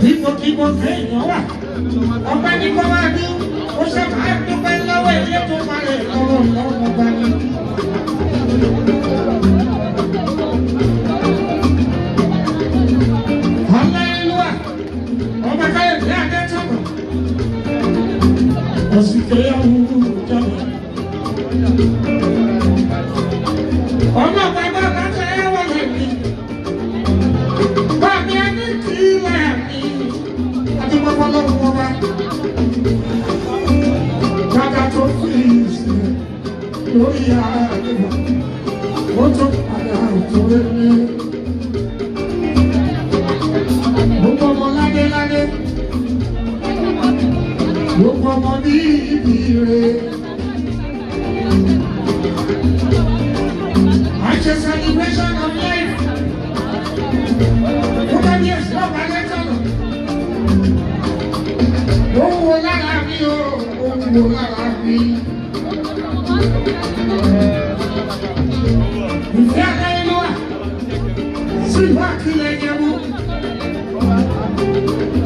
Kíkọ́kíkọ́ kéèyàn wà. Ọpẹ́ ní kọ́ máa dún. Ó ṣe máa dúpẹ́ lọ́wọ́ ilé tó máa lè lọ́wọ́ lọ́wọ́ bá ní. Ọláìlúwà, ọba Káyọ̀dé Adétọ̀nà. Òsìkè yàwó jọ̀wọ́. Ọmọ bàbá bàtà ẹ̀ wọlé mi. Bàbá ẹni kì í lẹ̀ mí. Adúgbò lọ́wọ́ wa. Bàbá tó fi ìsìn lórí àdúgbò. Ó tó padà tó lé. Gbogbo ọmọ ládé ládé. Gbogbo ọmọ ní ibi rẹ̀. Àṣẹ celebration of life. Fún kábíyèsí ọba lẹ́tọ̀nà. Ó ń wo lára mi o, ó ń wo lára mi. Ìfẹ́ Aláyélúwà sílùú Àkìlẹ̀ Ìjẹ̀bú.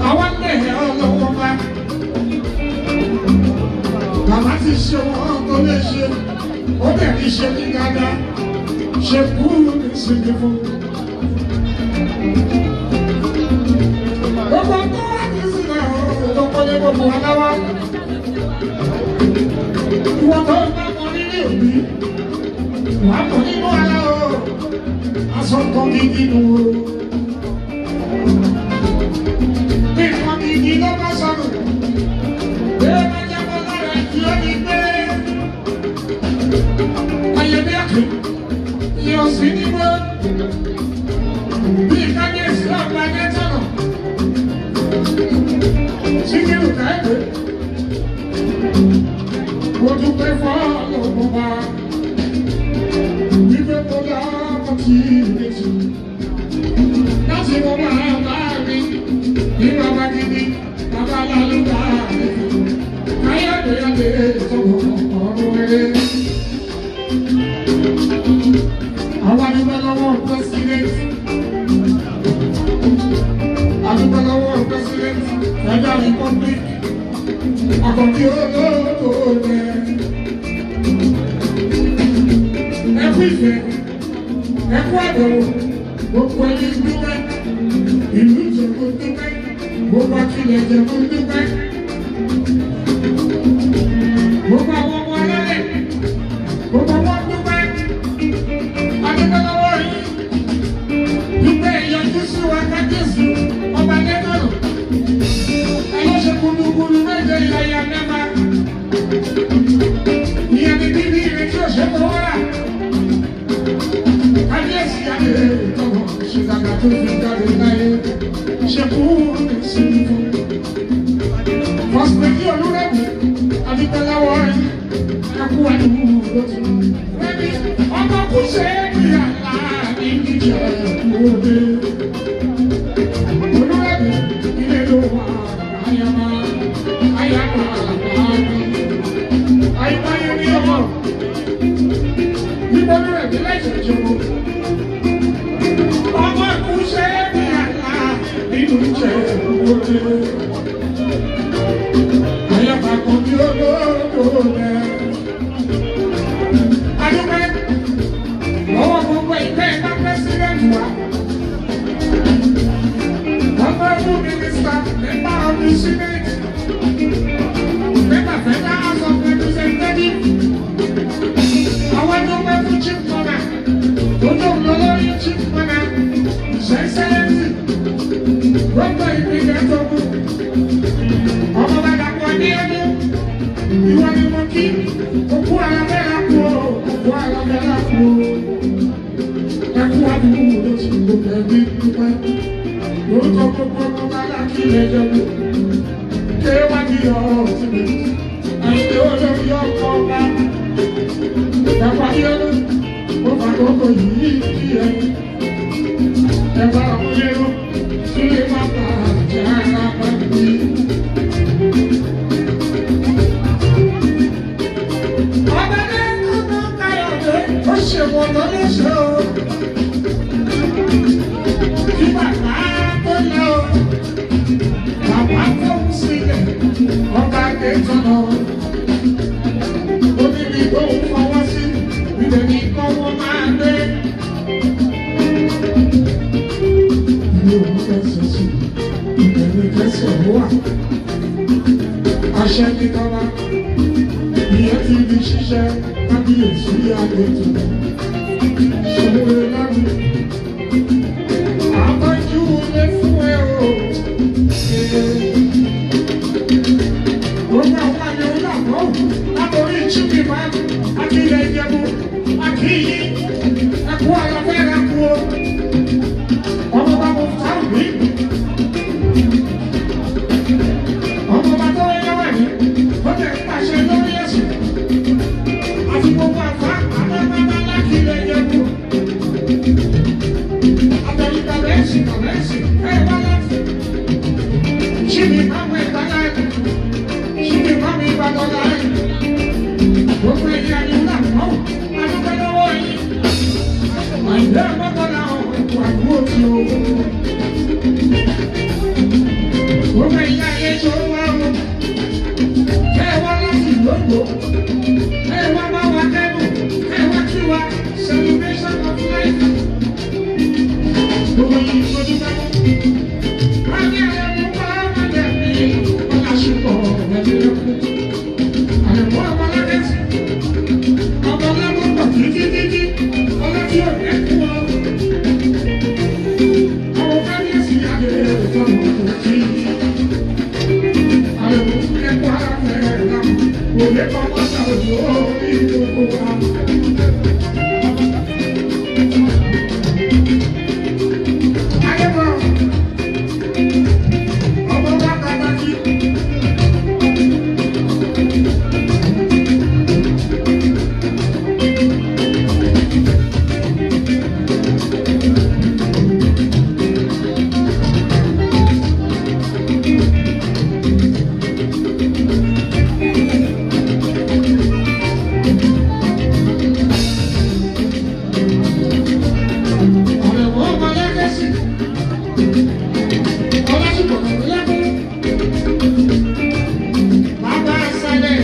Àwọn lẹ̀ ọlọ́wọ́ bá. Bàbá ti ṣe wọ́n tó lè ṣe, ó dẹ̀ ti ṣe ní dáadáa. Ṣe kú ní sinmi fún. Gbogbo tó wà ní sílẹ̀ ọ̀rọ̀ tó kọ́lé gbogbo aláwọ̀. Ìwọ tó bá mọ rírì òbí, wàá mọ̀ nínú ara o. Aṣọ kan gidi nù o. Nǹkan gidi ló bá sọnù. Bí ó bá jábọ́ lára kí ó ní gbé. Ayẹyẹ àkè, ìyẹn ò sí nígbó. Bí kábíyèsí ọ̀pá Adétọ̀nà. Síkírù Káyọ̀dé. Mo dúpẹ́ fọ́lọ́run bá. Wípé mo dá ọkọ̀ tí méjì. Láti mo máa bá mi ní bàbá gidi, bàbá lálùbá mi. Káyọ̀dé Adétọ̀nà ọ̀run rere. Àwọn adúgbò lọ́wọ́ president. Adúgbò lọ́wọ́ president Federal Republic. Àkànbí olóòtú rẹ̀. Ẹkú ìfẹ́, ẹkú àbẹ̀wò, gbogbo ẹni dúpẹ́, ìlú Ìjẹ̀bú dúpẹ́, gbogbo Akílẹ̀ Ìjẹ̀bú dúpẹ́. Gbogbo àwọn ọmọ alálẹ̀, gbogbo wọn dúpẹ́. Adúpẹ́ lọ́wọ́ yìí, dúpẹ́ ìyọjú sí wa kábíyèsí ọba Adétọ̀nà. Ẹ ló ṣe gudugudu méje ìlàyà mẹ́fà. Ìyẹn ni bíbí ìrètí òṣèlú wà. Kábíyèsí Adétọ̀nà ṣe dàgbà tó fi jáde láyé. Ṣe kú ní sinmi fún. Fọ́sibẹ́kì Olúrẹ̀mí Adúpẹ́ lọ́wọ́ yìí. Ẹkú àdúgbò lójú. Rẹ́mi ọmọ kú ṣe é ní àlá ní Ìjẹ̀bú Òde. Olúrẹ̀mí ilé ló wà àyàmá àyàmá àmì. Àyíkáyé ní ọmọ. Níbo Olúrẹ̀mí láìsẹ̀ jòwó. Ọmọ kú ṣe é ní àlá nínú Ìjẹ̀bú Òde. Àyàmá kan ní olódò rẹ̀. Adúpẹ́ lọ́wọ́ gbogbo ìgbẹ́ ẹ̀ka president wa. Honorable Minister, member of the Senate, member Federal House of Representatives, àwọn tó pẹ́ fún Chief Mọ́nà, tó tó ń lọ lórí Chief Mọ́nà, His Excellency, gbogbo ìpínlẹ̀ tó kù. Ọmọ bàbá kan ní ẹnu, ìwọ ni mo kí, òkú ara bẹ́ẹ̀ kú o, òkú ara bẹ́ẹ̀ kú o. Ẹkú àdúgbò ló ti gbogbo ẹbí dúpẹ́. Lórúkọ gbogbo ọmọ bàbá kí lè jẹun. Kéwàá ọ̀tí mi, àìdè olórí ọkọ̀ ọba. Dàpọ̀ Abíọ́dún, mo fàkókò yìí kí ẹ. Ẹ̀bá àmúlérò, sílé bàbá jẹ́ ara bá mi. Ọba lẹ́kọ̀ọ́ Káyọ̀dé, ó ṣe wọ̀n tó lè ṣe o. Adétọ́nà. Ó níbi tó ń fọwọ́ sí, ibẹ̀ ní kọ́wọ́ máa gbé. Ilé òun fẹsẹ̀ sí, ibẹ̀ ní kẹsẹ̀ wà. Àṣẹ ní tọ́lá, ìyẹn ti di ṣíṣe kábíyèsí Adétọ́nà. Ṣòwò lábẹ́. Àbájú lé fún ẹ o. Gbogbo àwọn àyẹ̀wò làbọ̀ látòrí Chibi máa Akílẹ̀ Ìjẹ̀bú Akíyí ẹ̀kú àlọ́fẹ́ra kú o. Ọmọ bá mo fà mí. Ọmọ bá tó yẹ wẹ̀ mí. Ó lè pàṣẹ lórí ẹ̀sìn. Àti gbogbo àfa àbábábá lákìlẹ̀ Ìjẹ̀bú. Àtẹ̀yìn bàbá ẹ̀sìn bàbá ẹ̀sìn ẹ̀ wá láti. Chibi máa wẹ̀ bàlá Chibi máa mi bàbá láì. Gbogbo ẹ̀yà ni wọ́n àpọ̀ adúgbò lọ́wọ́ yìí. Àìlẹ́ ọmọkànlá ọ̀pọ̀ àdúgbò tí o. Gbogbo ẹ̀yà ayé tó wá o. Kẹ́ ẹ wá láti lóko. Kẹ́ ẹ wá bá wa kẹ́dùn. Kẹ́ ẹ wá kí wa celebration of life. Gbogbo yìí fojú bá mú. Wọ́n ní àyẹ̀wò bá wọn jẹ̀ mí. Wọ́n lásìkò ẹ̀mí lókun. Àyẹ̀wò ọmọlákẹ́sì. Ọmọ ọlọ́mọ pọ̀ títí títí. Ọlọ́tí ò ní kú ọ. Àwọn kábíyèsí àgbèrè ìtọ́nà kò kí. Àyẹ̀wò ẹ̀kọ́ ara fẹ́rẹ̀ náà. Kò lè kọ́ mọ́tà òjò orí gbogbo wa. Àyẹ̀wò ọmọ wa pàtàkì. Àyẹ̀wò ọmọ lẹ́gẹ̀sì. Ọlásùpọ̀ lẹ́kún. Bàbá Sálẹ̀.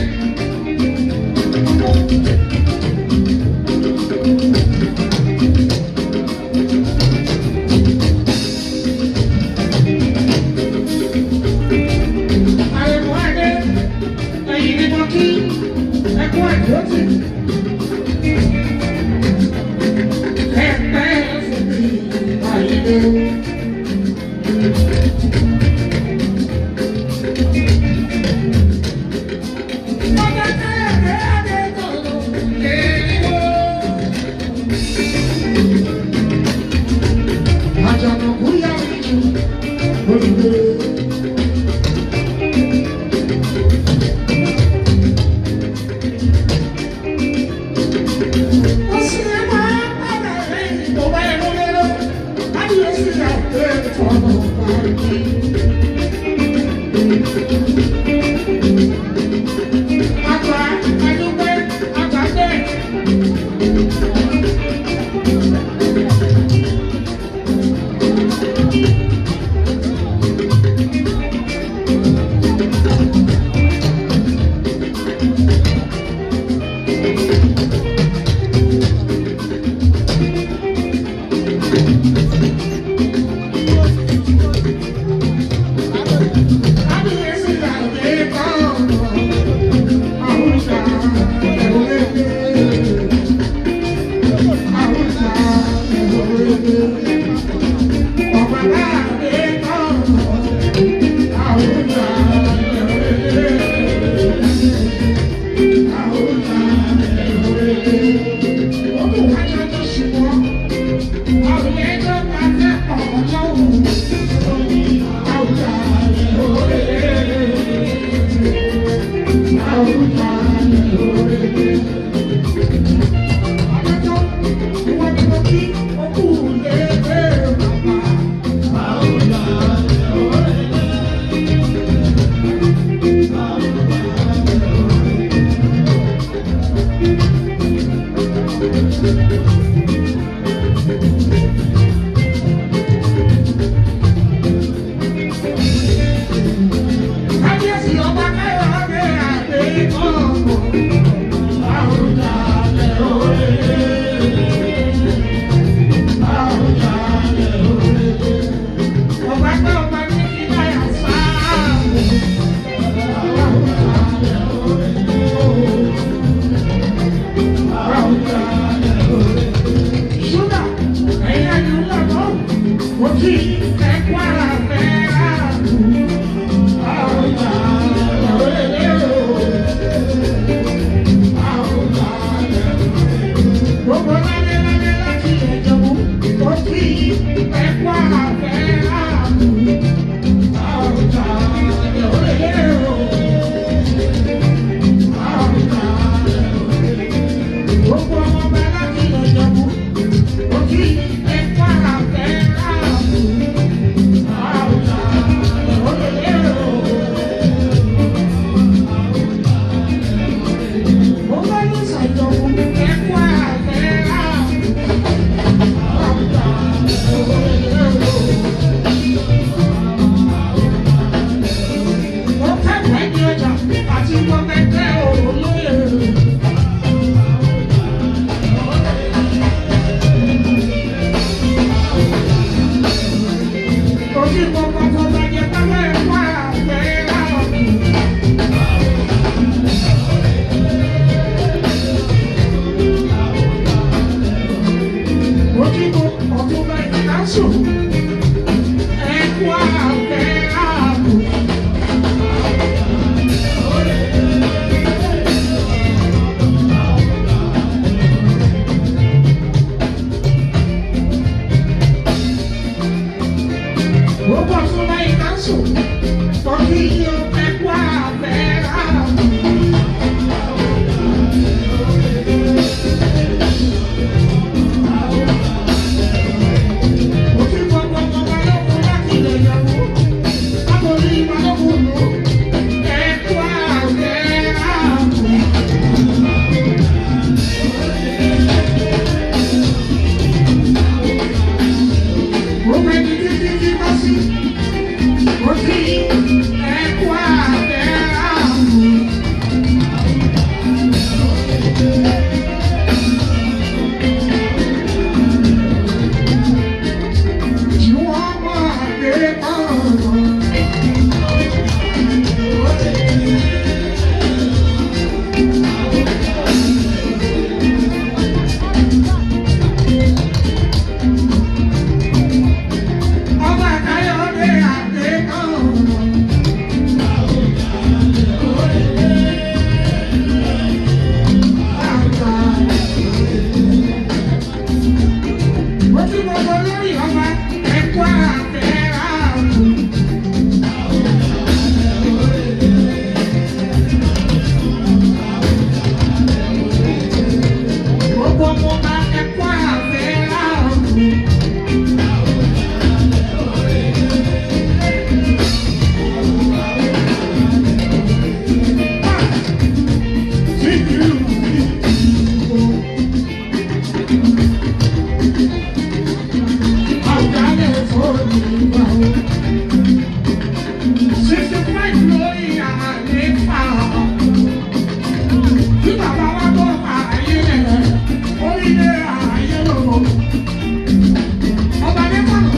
Àyẹ̀wò Adé, ẹ̀yìn ni mo kí ẹkún àdótì. Ẹ̀pẹ́ fún mi, àyẹ̀wò. Bàbá Káyọ̀dé Adétọ̀nà, èèwọ̀. Àjànàkú yà mí jù olùgbé. Ó sì máa ń padà lẹ́yìn tó bá ẹnu lérò. Kábíyèsí Adétọ̀nà báyìí. Àgbà àdúgbò àgbà bẹ́ẹ̀. Kábíyèsí Adétọ̀nà. Àwùjá ẹ̀wọ̀lẹ́gbẹ̀. Àwùjá ẹ̀wọ̀lẹ́gbẹ̀. Ọ̀pá Adétọ̀nà. Àwùjá ẹ̀wọ̀lẹ́gbẹ̀. Àwùjá ẹ̀wọ̀lẹ́gbẹ̀. Ó kù wájú tó ṣùgbọ́n. Àwùjá bá fẹ́ ọ̀jọ́ òun. Àwùjá ẹ̀wọ̀lẹ́gbẹ̀. Àwùjá ẹ̀wọ̀lẹ́gbẹ̀. Adájọ́, ìwọ ni mo kí okú lé bàbá. Kábíyèsí ọba Káyọ̀dé Gbogbo lálẹ́ lálẹ́ láti ilẹ̀ Ìjẹ̀bú, ó kí ẹ̀kọ́ àfẹ́ ààbò. Àwùjalẹ̀ òrèlè o. Àwùjalẹ̀ òrèlè. Gbogbo ọmọ ọba láti ilẹ̀ Ìjẹ̀bú, ó kí ẹ̀kọ́ àfẹ́ ààbò. Àwùjalẹ̀ òrèlè o. Mo bá ní ṣàjọ̀wọ́ ẹ̀kọ́ àfẹ́ ààbò. Àwùjalẹ̀ òrèlè o. Mo kẹ́kọ̀ọ́ ní ọjà àti gbogbo ẹgbẹ́ olóyè. Ojú gbogbo tó bá jẹ pẹ́lú ẹ̀kọ́ àfẹ́ ààbò. Ojú gbogbo ọ̀tún bá ìkásù. Ẹ̀kọ́ àfẹ́ ààbò. Gbogbo ọ̀tún bá ìkásù. Tọ́jú iye ẹ̀kọ́ àfẹ́ ààbò. Òfin gbogbo ọmọ balógun láti ilẹ̀ ìyàwó. Látòrí balógun lò. Ẹ̀kọ́ àfẹ́ ààbò. Gbogbo ẹni títí tí bá sí. Òfin ẹ̀kọ́ àfẹ́ ààbò. Tí wọ́n máa dé ọ̀rọ̀. Ọba Káyọ̀dé àdé ọ̀rọ̀. Àgbà. Mo ti gbogbo lórí ọba ẹ̀kọ́ àfẹ́ ààbò. Gbogbo ọmọ ọba ẹ̀kọ́ àfẹ́ ààbò. Síkírù ìdìbò. Àwùjalẹ̀ fòní ìgbà o. 65 lórí àlééfà. Tí bàbá wa tó ààyè rẹ̀, orílẹ̀ ààyè lò. Ọba Adékọ̀nà,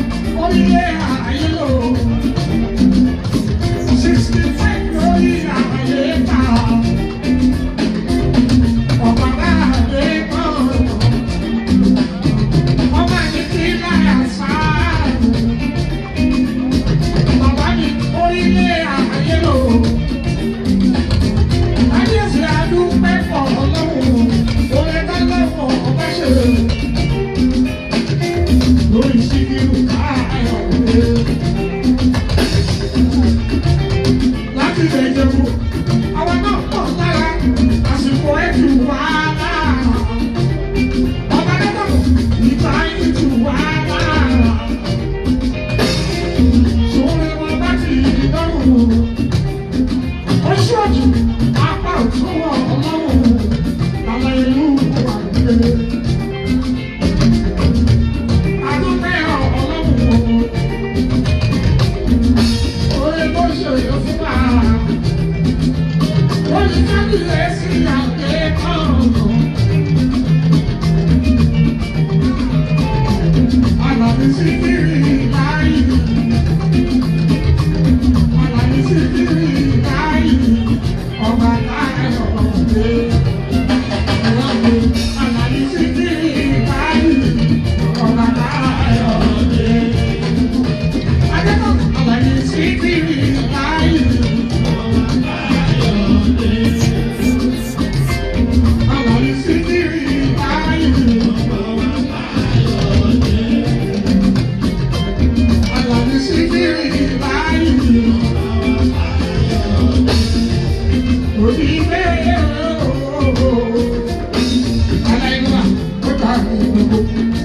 orílẹ̀ ààyè lò. 65 lórí àlééfà. Ọba bá Adékọ̀nà. Ọba ní kí láyà sáà. Bàbá mi orílẹ̀ ààyè lò. Kábíyèsí adúpẹ́ fọ̀ ọlọ́run, oore tọ́lọ́wọ̀ ọba ṣe. Lórí Síkírù Káyọ̀dé. Láti ilẹ̀ Ìjẹ̀bú, àwọn náà pọ̀ lára, àsìkò ẹ̀ tù wá lára. Ọba dẹ́gbọ̀n, ìgbà yìí tù wá lára. Sórí wọn bá ti dọ́rùn. Ó ṣọ́ọ̀jù apá ọ̀tún ọlọ́run lálẹ́ ìlú wà nílé. mi gbogbo.